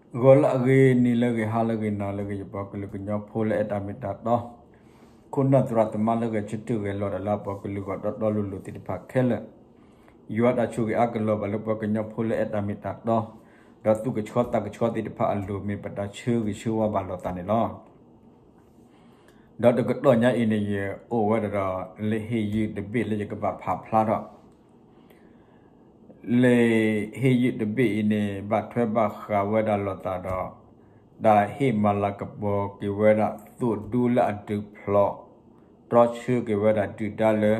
ဂီၤလၢအဂ့ၤ နံၤလၢအဂ့ၤ ဟါလၢအဂ့ၤ နၤလၢအဂ့ၤ ယပှၤကလုာ်ကညီဖိလၢအဲၣ်တၢ်မ့ၢ်တၢ်တီ, ခိၣ်နၢ်သရၣ်သမါလၢဂဲၤဆၢထၢၣ်ဂဲၤလီၤတၢ်လၢအပှၤကလုာ်ဂီၢ်တီတီလိၤလိၤသ့ၣ်တဖၣ်ခဲလၢာ်, ယွၤတၢ်ဆိၣ်ဂ့ၤအါကလီၤဘၣ်လၢပှၤကညီဖိလၢအဲၣ်တၢ်မ့ၢ်တၢ်တီ, ဒီးသူၣ်ကဆှီသးကဆှီသ့ၣ်တဖၣ်အလိၤ မ့ၢ်ပတၢ်ဆၢဂ့ၤဆၢဝါဘၣ်လိာ်သးန့ၣ်လီၤ. ဒီးတကတီၢ်ညါအံၤန့ၣ် ယအိၣ်ဝဲဒၣ်ဒီး လံာ်ဟ့ၣ်ယုၢ်တဘ့ၣ်လၢယကဘၣ်ဖးဖျါထီၣ် လံာ်ဟ့ၣ်ယုၢ်တဘ့ၣ်အံၤန့ၣ် ဘၣ်ထွဲဘၣ်ဃးဝဲဒၣ်လိာ်သးဒီး တၢ်ဟ့ၣ်မၤလၤကပီၤက့ၤဝဲဒၣ် သိၣ်ဒူလၢအဒုးဖျိး တြီဆၢက့ၤဝဲဒၣ်ဒုၣ်ဒါလၢ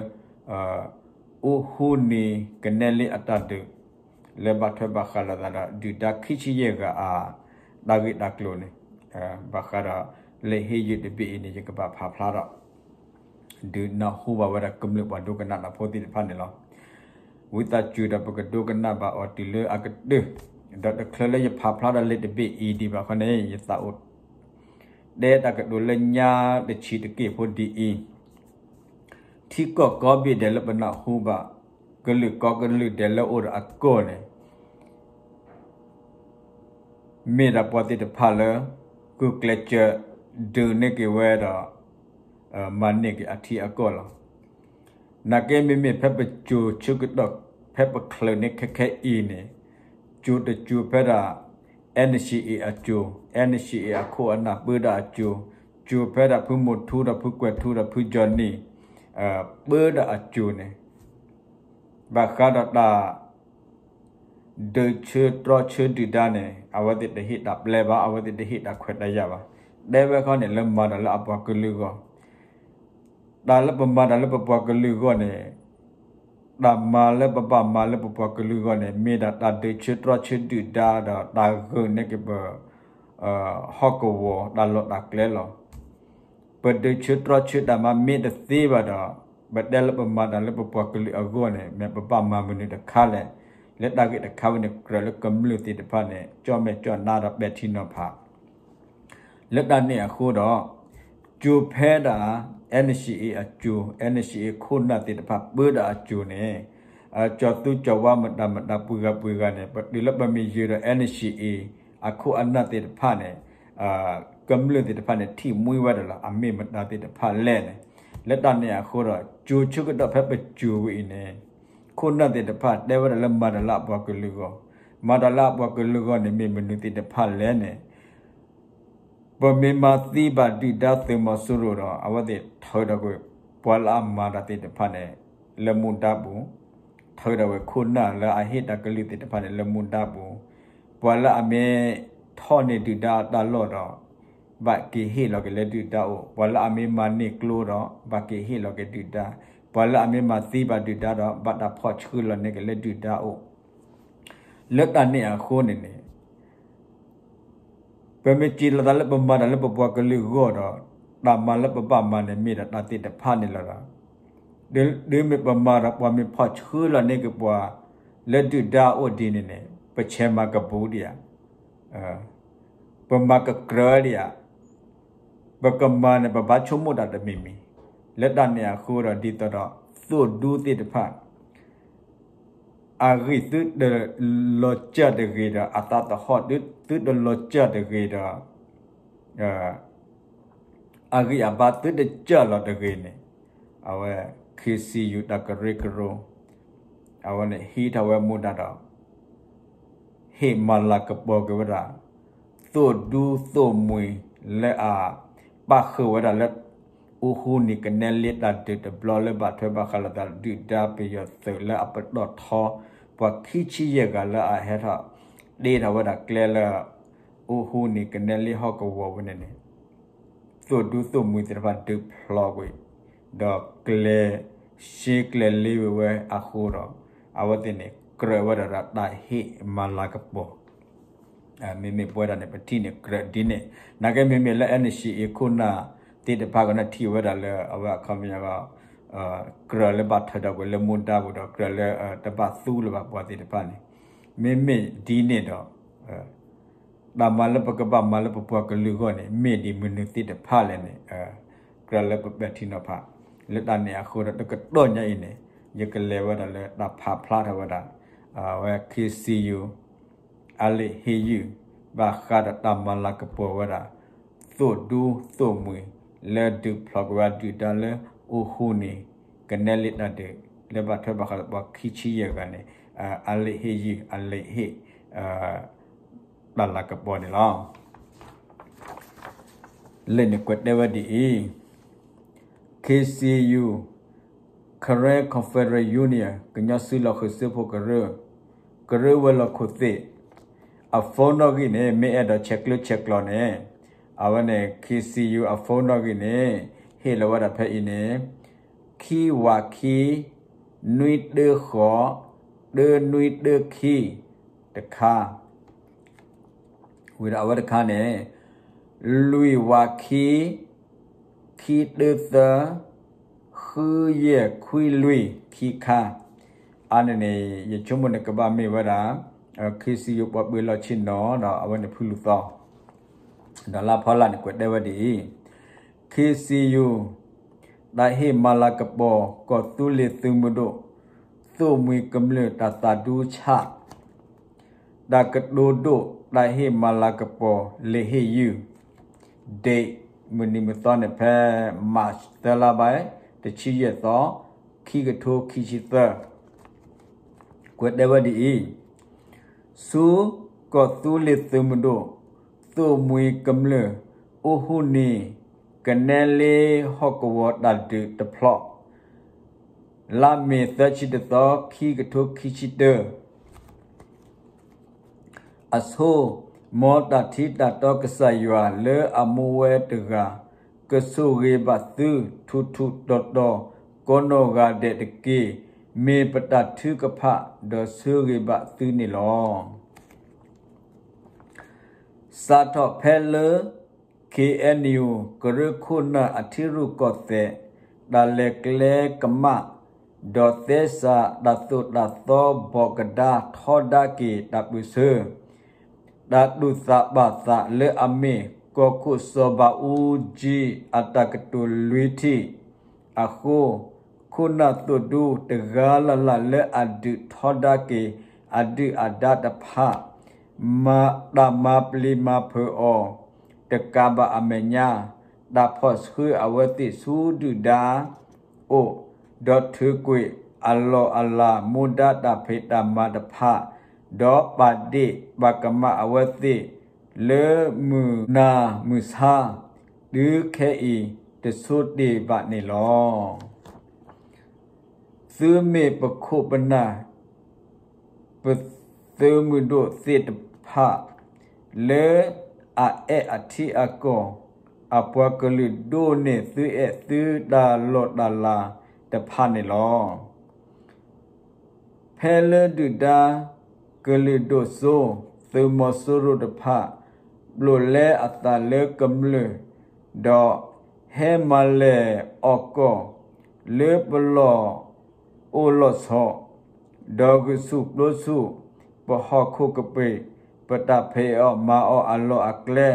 အိၣ်ဟူးနံၤကနဲလ့အတၢ်ဒုး လၢဘၣ်ထွဲဘၣ်ဃးလိာ်သးဒီး ဒုၣ်ဒါခံဆံယဲၢ်ဂၤအတၢ်ဂ့ၢ်တၢ်ကျိၤန့ၣ် ဘၣ်ဃးဒီး လံာ်ဟ့ၣ်ယုၢ်တဘ့ၣ်အံၤန့ၣ် ယကဘၣ်ဖးဖျါထီၣ် ဒုးနၢ်ဟူဘၣ်ဝဲဒၣ်ကမျၢၢ်ပှၤဒိကနၣ်တၢ်ဖိသ့ၣ်တဖၣ်န့ၣ်လီၤ. ဝံသးစူၤဒီးပကဒိကနၣ်ဘၣ်အီၤတုၤလၢအကတၢၢ်, ဒီးတချုးလၢယဖးဖျါဒီးလံာ်တဘ့ၣ်အံၤဒံးဘၣ်ခီန့ၣ် ယသးအိၣ် တဲတၢ်ကတိၤလၢညါတဆံးတက့ၢ်ဖိဒ်အံၤ, ထံကီၢ်ကိးဘ့ၣ်ဒဲးလၢပနၢ်ဟူဘၣ်, ကလုာ်ကိးကလုာ်ဒဲးလၢအိၣ်ဒီးအကီၢ်န့ၣ် မ့ၢ်ဒၣ်ပှၤသ့ၣ်တဖၣ်လၢ ဂုာ်ကျဲးစၢးဒုးန့ၢ်က့ၤဝဲဒီး မၤန့ၢ်က့ၤအထံအကီၢ်လီၤ. နာ်က့မ့မ့ၢ်ဖဲပစိၤဆၢကတီၢ် ဖဲပချုးန့ၢ်ခဲခဲအံၤန့ၣ် စိၤတစိၤဖဲဒၣ် NCA အစိၤ, NCA အခိၣ်အနၢ်ပၢဒၣ်အစိၤ, စိၤဖဲဒၣ်ဖုမိၢ်ထူဒီးဖုကွဲၤထူဒီးဖုကၠီနံၤ ပၢဒၣ်အစိၤန့ၣ် ဘၣ်ဃးဒီးတၢ် ဒုးဆၢတြီဆၢဒုၣ်ဒါန့ၣ် အဝဲသ့ၣ်တဟ့ၣ်တၢ်ပျဲဘၣ်, အဝဲသ့ၣ်တဟ့ၣ်တၢ်ခွဲးတၢ်ယာ်ဘၣ်. တဲဝဲခီန့ၣ်လၢမၤတၢ်လၢအပှၤကလုာ်အဂီၢ်, တၢ်လၢပမၤတၢ်လၢပပှၤကလုာ်အဂီၢ်န့ၣ် တၢ်မၤလၢပဘၣ်မၤလၢပပှၤကလုာ်အဂီၢ်န့ၣ် မ့ၢ်ဒၣ်တၢ်ဒုးဆၢတြီဆၢဒုၣ်ဒါဒီးတၢ်ဂုာ်န့ၢ်က့ၤပ ဟီၣ်ကဝီၤတၢ်လီၢ်တၢ်ကျဲလီၤ. ပဒုးဆၢတြီဆၢတၢ်မၤမ့ၢ်တသ့ဘၣ်ဒီး ပတဲလၢပမၤတၢ်လၢပပှၤကလုာ်အဂီၢ်န့ၣ် မ့ၢ်ပဘၣ်မၤမနုၤတခါလဲၣ်. လၢတၢ်ဂ့ၢ်တခါဝဲန့ၣ် ကြၢးလၢကမျၢၢ်သ့ၣ်တဖၣ်န့ၣ် ကၠီၣ်မဲာ်ကၠီၣ်နါဒီးပဲာ်ထံနီၤဖး လၢတၢ်န့ၣ်အဃိဒီး စိၤဖဲဒၣ် NCA အစိၤ, NCA ခိၣ်နၢ်သ့ၣ်တဖၣ်ပၢဒၣ်အစိၤန့ၣ် ကၠီၤသူကၠီၤဝါမတၤမတၤပှၤဂၤပှၤဂၤန့ၣ် ပတုၤလၢပမ့ၢ်ယၢၤဒီး NCA အခိၣ်အနၢ်သ့ၣ်တဖၣ်န့ၣ် ကမျၢၢ်သ့ၣ်တဖၣ်န့ၣ် ထံၣ်မှံဝဲဒၣ်လီၤ အမ့ၢ်မတၤသ့ၣ်တဖၣ်လဲၣ်န့ၣ်. လၢတၢ်န့ၣ်အဃိဒီး စိၤဆၢကတီၢ်ဖဲပစိၤဝဲအံၤန့ၣ် ခိၣ်နၢ်သ့ၣ်တဖၣ်တဲဝဲဒၣ်လၢမၤတၢ်လၢအပှၤကလုာ်အဂီၢ်, မၤတၢ်လၢအပှၤကလုာ်အဂီၢ်န့ၣ် မ့ၢ်မနုၤသ့ၣ်တဖၣ်လဲၣ်န့ၣ် ပမ့ၢ်မၤသံဘၣ်ဒုၣ်ဒါသုးမီၤစိရိၤဒီး အဝဲသ့ၣ်ထုးထီၣ်ကွံာ် ပှၤလၢအမၤတၢ်သ့ၣ်တဖၣ်န့ၣ် လၢမူဒါပူၤ, ထုးထီၣ်ကွံာ်ခိၣ်နၢ်လၢအဟ့ၣ်တၢ်ကလုၢ်သ့ၣ်တဖၣ်န့ၣ် လၢမူဒါပူၤ, ပှၤလၢအမ့ၢ်ထီၣ်န့ၢ်ဒုၣ်ဒါအတၢ်လီၢ်ဒီး ဘၣ်က့ၤဟ့ၣ်လီၤက့ၤလၢဒုၣ်ဒါအအိၣ်, ပှၤလၢအမ့ၢ်မၤန့ၢ်ကျိဒီး ဘၣ်က့ၤဟ့ၣ်လီၤက့ၤဒုၣ်ဒါ, ပှၤလၢအမ့ၢ်မၤသံဘၣ်ဒုၣ်ဒါဒီး ဘၣ်တၢ်ဖီၣ်ဆှၢလီၤန့ၢ်က့ၤလၢဒုၣ်ဒါအအိၣ်. လၢတၢ်န့ၣ်အဃိန့ၣ်န့ၣ် ပမ့ၢ်စံးလီၤသးလၢပမၤတၢ်လၢပပှၤကလုာ်အဂီၢ်ဒီး တၢ်မၤလၢပဘၣ်မၤန့ၣ် မ့ၢ်ဒၣ်တၢ်သ့ၣ်တဖၣ်န့ၣ်လီၤဒီး တုၤမ့ၢ်ပမၤဒီးပှၤမ့ၢ်ဖီၣ်ဆှၢလီၤန့ၢ်က့ၤပှၤ လၢဒုၣ်ဒါအအိၣ်ဒ်န့ၣ်န့ၣ် ပဆဲးမၤကပူၤဒံးဧါ. ပမၤကကြၢးဒံးဧါ. ပကမၤန့ၣ် ပဘၣ်ဆိကမိၣ်တၢ်တမံၤမံၤ, လၢတၢ်န့ၣ်အဃိဒီး ဒ်သိးဒီး သိၣ်ဒူသ့ၣ်တဖၣ် အဂံၢ်သုတလီၤစၢ်တဂ့ၤဒီး အသးသဟီၣ်သုတလီၤစၢ်တဂ့ၤဒီး အဂံၢ်အဘါသုတစၢ်လီၤတဂ့ၤန့ၣ် အဝဲ KCU တၢ်ကရၢကရိ အဝဲန့ၣ်ဟံးထီၣ်ဝဲမူဒါဒီး ဟ့ၣ်မၤလၤကပီၤက့ၤဝဲဒၣ် သိၣ်ဒူသိၣ်မှံၤလၢအပၣ်ဃုာ်ဝဲဒၣ်လၢ အိၣ်ဟူးနံၤကနဲလ့တၢ်ဒုးတဘျီလၢဘၣ်ထွဲဘၣ်ဃးလိာ်သး ဒုၣ်ဒါပယီၤသုးလၢအပတီၢ်ထီ ပှၤခံဆံယဲၢ်ဂၤလၢအဟဲထီၣ် တ့ထီၣ်ဝဲဒၣ်ကျဲလၢ အိၣ်ဟူးနံၤကနဲလ့ဟီၣ်ကဝီၤဝဲန့ၣ်န့ၣ် သိၣ်ဒူသိၣ်မှံၤသ့ၣ်တဖၣ်ဒုးဖျိးကွံာ် ဒီးကျဲ ရှဲကျဲလ့ဝဲဝဲအဃိဒီး အဝဲသ့ၣ်န့ၣ် ကြၢးဝဲဒၣ်ဒီးတၢ်ဟ့ၣ်မၤလၤကပီၤ မ့မ့ၢ်ပဝဲဒၣ်န့ၣ် ပထံၣ်န့ၣ်ကြၢးဒ်န့ၣ် နာ်က့မ့မ့ၢ်လၢ NCA ခိၣ်နၢ်သ့ၣ်တဖၣ်ကန့ၣ်ထံၣ်ဝဲဒၣ်လၢအဝဲအခီပညီ ကြၢးလၢဘၣ်ထုးထီၣ်ကွံာ်လၢမူဒါပူၤဒီး ကြၢးလၢတဘၣ်သူလၢၤဘၣ်ပှၤသ့ၣ်တဖၣ်န့ၣ် မ့မ့ၢ်ဒ်န့ၣ်ဒီး တၢ်မၤလၢပကဘၣ်မၤလၢပပှၤကလုာ်အဂီၢ်န့ၣ် မ့ၢ်ဒ်မနုၤသ့ၣ်တဖၣ်လဲၣ်န့ၣ် ကြၢးလၢပပဲာ်ထံနီၤဖး လၢတၢ်န့ၣ်အဃိဒီး တကတီၢ်ညါအံၤန့ၣ် ယကလဲၤဝဲဒၣ်လၢတၢ်ဖးဖျါထီၣ်ဝဲဒၣ် အဝဲ KCU အလံာ်ဟ့ၣ်ယုၢ် ဘၣ်ဃးဒီးတၢ်မၤလၤကပီၤဝဲဒၣ် သိၣ်ဒူသိၣ်မှံၤ လၢဒုးဖျိးကွံာ်ဝဲဒၣ်ဒုၣ်ဒါလၢအိၣ်ဟူးန့ၣ် ကနဲလ့တၢ်ဒုး လၢဘၣ်ထွဲဘၣ်ဃးဒီးပှၤခံဆံယဲၢ်ဂၤန့ၣ် အလံာ်ဟ့ၣ်ယုၢ် အလံာ်ဟ့ၣ် တၢ်လၤကပီၤန့ၣ်လီၤ. လၢန့ၣ်ကွဲးတဲဝဲဒ်အံၤ, KCU, Karen Confederate Union ကညီစုလီၢ်ဃုာ်စၢဖှိၣ်ကရၢ, ကရၢဝဲၤလီၢ်ခိၣ်သ့ၣ် အ phone နီၣ်ဂံၢ်န့ၣ် မ့ၢ်အဲၣ်ဒိးဆဲးကျၢဆဲးကျိးန့ၣ် အဝဲန့ၣ် KCU အ phone နီၣ်ဂံၢ်န့ၣ် ဟ့ၣ်လီၤဝဲဒၣ်ဖဲအံၤန့ၣ် ခံဝးခံ နွံတၢဃိး တၢနွံတၢခံ တခါ ဝံၤဒီးအဝဲတခါန့ၣ် လွံၢ်ဝးခံ ခံတၢသၢ ဃုယဲၢ်ခွံလွံၢ်ခံခါ အါန့ၣ်န့ၣ် ယဆိကမိၣ်န့ၣ်ကဘၣ်မ့ၢ်ဝဲဒၣ် KCU ပှၤပှ့ၤလီၢ်ဆ့ၣ်နီၤဒီးအဝဲန့ၣ်ဖုလူၤသီ ဒီးလါဖီလာ်န့ၣ်ကွဲးတဲဝဲဒ်အံၤ, KCU တၢ်ဟ့ၣ်မၤလၤကပီၤ ကီၢ်သူလ့ၤသုးမုၢ်ဒိၣ် သိၣ်မှံၤကမျၢၢ်တၢ်သးဒူဆၣ် တၢ်ကတိၤဒိၣ် တၢ်ဟ့ၣ်မၤလၤကပီၤ လံာ်ဟ့ၣ်ယုၢ် date မုၢ်နံၤမုၢ်သီန့ၣ်ဖဲ March သၢလါဘၣ် တဆံယဲၢ်သီ ခံကထိခံဆံသၢ ကွဲးတဲဝဲဒ်အံၤ, ဆူကီၢ်သူလ့ၤသုးမုၢ်ဒိၣ် သိၣ်မှံၤကမျၢၢ် အိၣ်ဟူးန့ၣ် ကနဲလ့ဟီၣ်ကဝီၤတၢ်ဒုးတဖျိး လါမ့ၤသၢဆံတသီ ခံကထိခံဆံတၢ အဆိ, မ်တၢ်ထံတၢ်တီကစၢ်ယွၤလၢအမူဝဲတဂၤ ကဆိၣ်ဂ့ၤဘၣ်သု ထူးထူးတီၤတီၤ ကိးနီၢ်ဂၤဒဲးတက့ၢ်. မ့ၢ်ပတၢ်ထုကဖၣ် ဒီးဆၢဂ့ၤဘၣ်သုန့ၣ်လီၤ. စးထီၣ်ဖဲလၢ KNU ကရၢခိၣ်နၢ်အထံရူၢ်ကီၢ်သဲး တၢ်လဲၤကျဲကမၣ် ဒီးသဲစးတၢ်သိၣ်တၢ်သီဘီၣ်ကဒါထီဒါက့ၤတၢ်ပၢၢ်ဆၢ တၢ်တူၢ်သးဘၣ်သးလၢအမ့ၢ် ကီၢ်ခိၣ်စီၤဘးအူကၠံ အတၢ်ကတိၤလွံၢ်ထံၣ်အဃိ, ခိၣ်နၢ်သိၣ်ဒူတဂၤလၢ်လၢ်လၢအဒုးထီဒါက့ၤ အဒုၣ်အဒါတဖၣ် တၢ်မၤပျံၤမၤဖုးအီၤ တကးဘၣ်အမဲာ်ညါ တၢ်ဖီၣ်ဆှၢအဝဲသ့ၣ်ဆူဒုၣ်ဒါ အိၣ်, ဒီးထုးကွံာ်အလီၢ်အလၤမူဒါတၢ်ဖံးတၢ်မၤတဖၣ်, ဒီးပာ်ဒ့ၣ်ပာ်ကမၣ်အဝဲသ့ၣ် လၢမုၢ်နၤမုၢ်ဆါ တုၤခဲအံၤ တဆိတ့ၢ်ဘၣ်န့ၣ်လီၤ. သုမ့ၢ်ပခိၣ်ပနၢ် ပသုးမုၢ်ဒိၣ်သ့ၣ်တဖၣ် လၢအအဲၣ်အထံအကီၢ် အပှၤကလုာ်ဒိၣ်န့ၢ်သုအဲၣ်သုတၢ်လီၢ်တၢ်လၤတဖၣ်န့ၣ်လီၤ. ဖဲလၢဒုၣ်ဒါကလုာ်ဒိၣ်စိ သုးမီၤစိရိၤတဖၣ် ပျိာ်လဲအသးလၢကမျၢၢ် ဒီးဟဲမၤလဲၢ်အီၣ်ကီၢ် လၢပလီၢ်အိၣ်လီၢ်ဆိး ဒီးဂုာ်ဆူၣ်ပျိဆူၣ် ပဟီၣ်ခိၣ်ကပ့ၤ ပတၢ်ဖံးအီၣ်မၤအီၣ်အလီၢ်အကျဲ,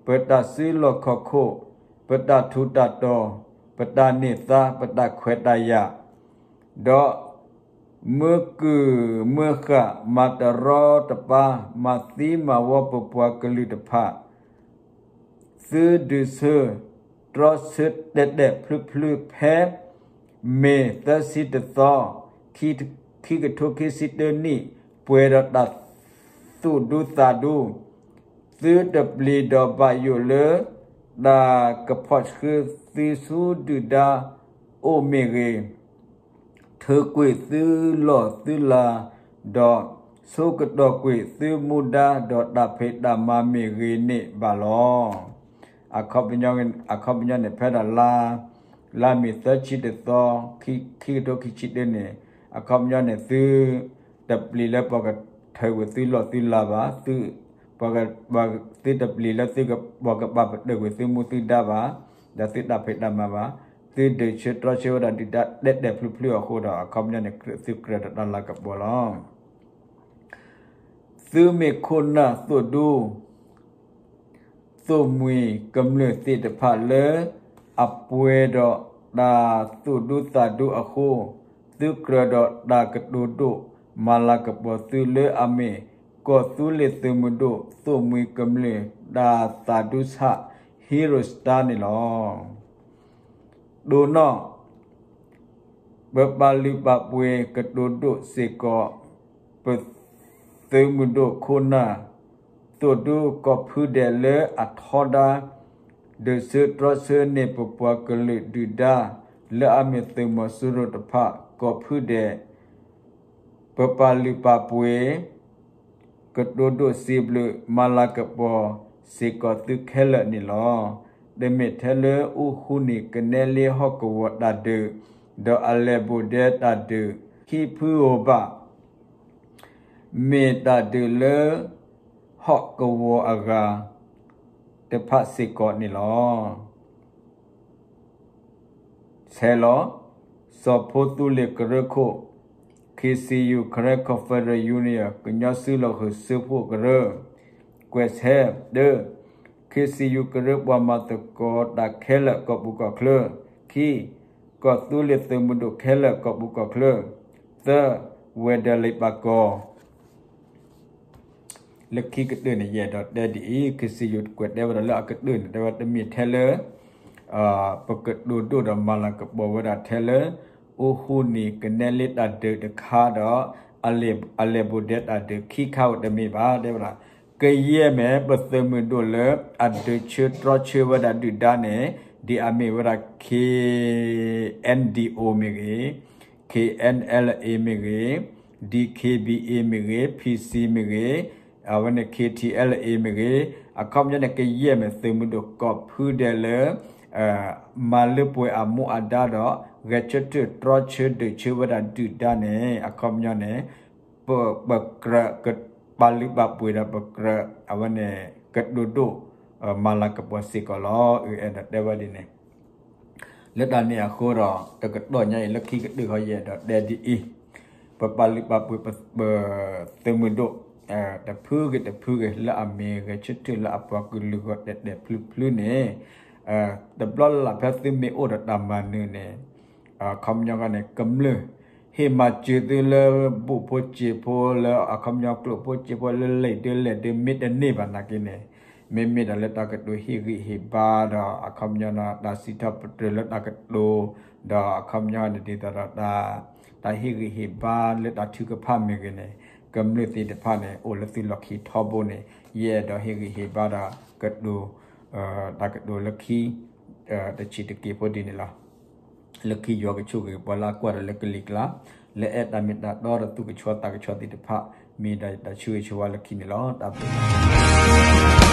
ပတၢ်စုလီၢ်ခီၣ်ခိၣ်, ပတၢ်ထူးတၢ်တီၤ, ပတၢ်န့ၢ်သါ, ပတၢ်ခွဲးတၢ်ယာ်, ဒီးမၢကုၢ်မၢဃာ် မၤတရီတပါ မၤသံမၤဝီပပှၤကလုာ်တဖၣ် သုဒုးဆၢတြီဆၢတဲာ်တဲာ်ဖျုးဖျုးဖဲ မ့ၤသၢဆံတသီ ခံကထိခံဆံတၢနံၣ် ပှဲၤဒီးတၢ်သူၣ်ဒူသးဒူ, သုတပျံၤဒီးဘၣ်ယိၣ်လၢ တၢ်ကဖီၣ်ဆှၢသုဆူဒုၣ်ဒါအိၣ်မ့ၢ်ဂ့ၤ, ထုးကွံာ်သုလီၢ်သုလၤ, ဒီးဆိကတီၢ်ကွံာ်သုမူဒါ ဒီးတၢ်ဖံးတၢ်မၤမ့ၢ်ဂ့ၤန့ၣ်ဘၣ်လီၤ. အခီပညီ, အခီပညီန့ၣ် ဖဲဒၣ်လါ, လါမ့ၤသၢဆံတသီ ခံကထိခံဆံတၢန့ၣ်, အခီပညီန့ၣ် သုတပျံၤလၢပှၤကထုးကွံာ်သုလီၢ်သုလၤဘၣ်, သု, ပှၤ, သုတပျံၤလၢသုက, ပှၤကဘၣ်ပတုာ်ကွံာ်သုမူသုဒါဘၣ်, ဒီးသုတၢ်ဖံးတၢ်မၤဘၣ်, သုဒုးဆၢတြီဆၢဝဲဒၣ်ဒုၣ်ဒါတဲာ်တဲာ်ဖျုးဖျုးအဃိဒီး အခီပညီန့ၣ် သုကြၢးဒီးတၢ်လၤကပီၤလီၤ. သုမ့ၢ်ခိၣ်နၢ်သိၣ်ဒူ သိၣ်မှံၤကမျၢၢ်သ့ၣ်တဖၣ်လၢ အပှဲၤဒီးတၢ်သူၣ်ဒူသးဒူအဃိ, သုကြၢးဒီးတၢ်ကတိၤဒိၣ် မၤလၤကပီၤသုလၢအမ့ၢ် ကီၢ်သူလ့ၤသုးမုၢ်ဒိၣ် သိၣ်မှံၤကမျၢၢ် တၢ်သးဒူဆၣ် Hero Star န့ၣ်လီၤ. တိၢ်နီၣ် ပပာ်လုၢ်ပာ်ပှ့ၤကတိၤဒိၣ်စ့ၢ်ကီး ပသုးမုၢ်ဒိၣ်ခိၣ်နၢ် သိၣ်ဒူကီၢ်ဖုဒဲးလၢအထီဒါ ဒုးဆၢတြီဆၢန့ၢ်ပပှၤကလုာ်ဒုၣ်ဒါ လၢအမ့ၢ်သုးမီၤစိရိၤတဖၣ် ကီၢ်ဖုဒဲး ပပာ်လုၢ်ပာ်ပှ့ၤ ကတိၤဒိၣ်စံးဘျုးမၤလၤကပီၤစ့ၢ်ကီးသုခဲလၢာ်န့ၣ်လီၤ. တမ့ၢ်ထဲလၢအိၣ်ဃူန့ၢ်ကနဲလ့ဟီၣ်ကဝီၤတၢ်ဒုး ဒီးအလဲၢ်ဘိၣ်ဒဲတၢ်ဒုး ဟံးဖုဧိၤဘၣ် မ့ၢ်တၢ်ဒုးလၢ ဟီၣ်ကဝီၤအဂၤ တဖၣ်စ့ၢ်ကီးန့ၣ်လီၤ. ဆဲးလီၤ စီၤဖိသူလ့ၤကရၢခိၣ် K C U Karen Confederate Union ကညီစုလီၢ်ဃုာ်စၢဖှိၣ်ကရၢ, ကွဲးဆဲး တၢ, K C U ကရၢပှၤမၤသကိးတၢ်ခဲလၢာ်ကီၢ်ပူၤကီၢ်ချၢ, ခံ, ကီၢ်သူလ့ၤသုးမုၢ်ဒိၣ်ခဲလၢာ်ကီၢ်ပူၤကီၢ်ချၢ, သၢ, ဝဲၤဒၢးလံာ်ပာ်ကီၤ လၢခံကတၢၢ်န့ၣ် ယအဲၣ်ဒိးတဲဒ်အံၤ, K C U ကွဲးတဲဝဲဒၣ်လၢအကတၢၢ်န့ၣ် တဲဝဲတမ့ၢ်ထဲလၢ ပကတိၤဒိၣ်ဒီးမၤလၤကပီၤဝဲဒၣ်ထဲလၢ အိၣ်ဃူန့ၢ်ကနဲလ့တၢ်ဒုးတခါဒီး အလဲၢ်ဘိၣ်ဒဲတၢ်ဒုးခံခါဝဲတမ့ၢ်ဘၣ် တဲဝဲဒၣ်, ကယဲၢ်မ့ၢ်ပသုးမုၢ်ဒိၣ်လၢအဒုးဆၢတြီဆၢဝဲဒၣ်ဒုၣ်ဒါန့ၣ် ဒ်အမ့ၢ်ဝဲဒၣ် K N D O မ့ၢ်ဂ့ၤ, K N L A မ့ၢ်ဂ့ၤ, D K B A မ့ၢ်ဂ့ၤ, P C မ့ၢ်ဂ့ၤ, အဝဲန့ၣ် K T L A မ့ၢ်ဂ့ၤ, အခီပညီန့ၣ် ကယဲၢ်မ့ၢ်သုးမုၢ်ဒိၣ်ကီၢ်ဖုဒဲးလၢ မၤလၢပှဲၤအမူအဒါဒီး ဂဲၤဆၢထၢၣ်တြီဆၢဒုးဆၢဝဲဒၣ်ဒုၣ်ဒါန့ၣ် အခီပညီန့ၣ် ပကြၢး ပာ်လုၢ်ပာ်ပှ့ၤဒီးပကြၢး အဝဲန့ၣ် ကတိၤဒိၣ် မၤလၤကပီၤစ့ၢ်ကီးလီၤ. အအဲၣ်ဒိးတဲဝဲဒ်န့ၣ် လၢတၢ်န့ၣ်အဃိဒီး တကတီၢ်ညါအံၤလၢခံကတၢၢ်ဃီ ယအဲၣ်ဒိးတဲဒ်အံၤ, ပပာ်လုၢ်ပာ်ပှ့ၤပသုးမုၢ်ဒိၣ် တဖုဂ့ၤတဖုဂ့ၤ လၢအမ့ၢ်ဂဲၤဆၢထၢၣ်လၢအပှၤကလုာ်ဂီၢ်တဲာ်တဲာ်ဖျုးဖျုးန့ၣ် တဘျီလၢ်လၢ်ဖဲသုမ့ၢ်အိၣ်ဒီးတၢ်မၤနၢၤန့ၣ် အခီပညီန့ၣ် ကမျၢၢ် ဟ့ၣ်မၤစၢၤသုလၢဘူၣ်ဖိစ့ဖိလၢ အခီပညီကျိၣ်ဖိစ့ဖိလၢလံာ်ဒၢလဲၢ်ဒၢမ့ၢ်တန့ၢ်ဘၣ်နာ်က့န့ၣ် မ့မ့ၢ်ဒီးလၢတၢ်ကတိၤဟ့ၣ်ဂံၢ်ဟ့ၣ်ဘါဒီး အခီပညီန့ၣ် တၢ်စံးထီၣ်ပတြၢၤလၢတၢ်ကတိၤ ဒီးအခီပညီန့ၣ် ဒ်သိးဒီး တၢ်ဟ့ၣ်ဂံၢ်ဟ့ၣ်ဘါလၢတၢ်ထုကဖၣ်မ့ၢ်ဂ့ၤန့ၣ် ကမျၢၢ်သ့ၣ်တဖၣ်န့ၣ် အိၣ်လၢသုလီၢ်ခံထီဘိန့ၣ် ယအဲၣ်ဒိးဟ့ၣ်ဂံၢ်ဟ့ၣ်ဘါဒီးကတိၤ တၢ်ကတိၤလၢခံ တဆံးတက့ၢ်ဖိဒ်န့ၣ်လီၤ. လၢခံယွၤကဆိၣ်ဂ့ၤပှၤလၢအကွၢ်တၢ်လၢကလံၤကျါ လၢအဲၣ်တၢ်မ့ၢ်တၢ်တီဒီးသူၣ်ကဆှီသးကဆှီသ့ၣ်တဖၣ် မ့ၢ်ဒၣ်တၢ်ဆၢဂ့ၤဆၢဝါလၢခံန့ၣ်လီၤ. တၢ်ဘျုး